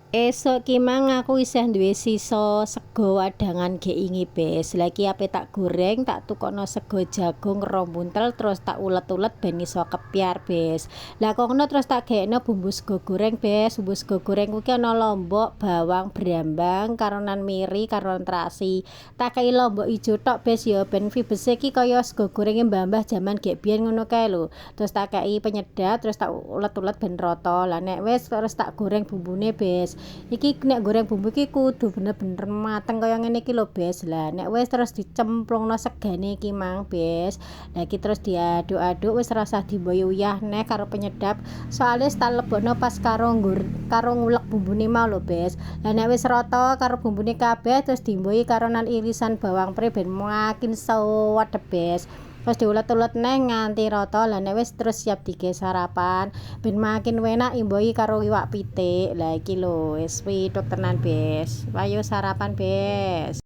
Esuk ki mang aku isih duwe sisa sego wadangan gek ingi, Bes. Lah, iki ape tak goreng, tak tukokno sego jagung 2 buntel, terus tak ulet-ulet ben iso kepyar, Bes. Lah, kok ngono terus tak gawekno bumbu sego goreng, Bes. Bumbu sego goreng kuwi ana lombok, bawang, brambang, karonan miri, karonan terasi. Tak kei lombok ijo tok, Bes, ya, ben vibese iki kaya sego gorenge mbah-mbah jaman gek biyen ngono kae lho. Terus tak kei penyedap, terus tak ulet-ulet ben rata. Lah, nek wis terus tak goreng bumbune, Bes. Iki nek goreng bumbu iki kudu bener-bener mateng kaya ngene iki lho, Bes. Lah, nek wis terus dicemplungno segane iki mang, Bes. Lah, iki terus diaduk-aduk, wis rasah dimboyi uyah neh karo penyedap. Soale wis tak lebokno pas karo ngulek bumbune mau lho, Bes. Lah, nek wis rata karo bumbune kabeh, terus dimboyi karo nan irisan bawang pre ben makin suwedep, Bes. Terus diulet-ulet neh nganti rata. Lah, nek wis terus siap digawe sarapan. Ben makin enak imbohi karo iwak pitik. Lah, iki lho wis pituk tenan, Bes. Ayo sarapan, Bes.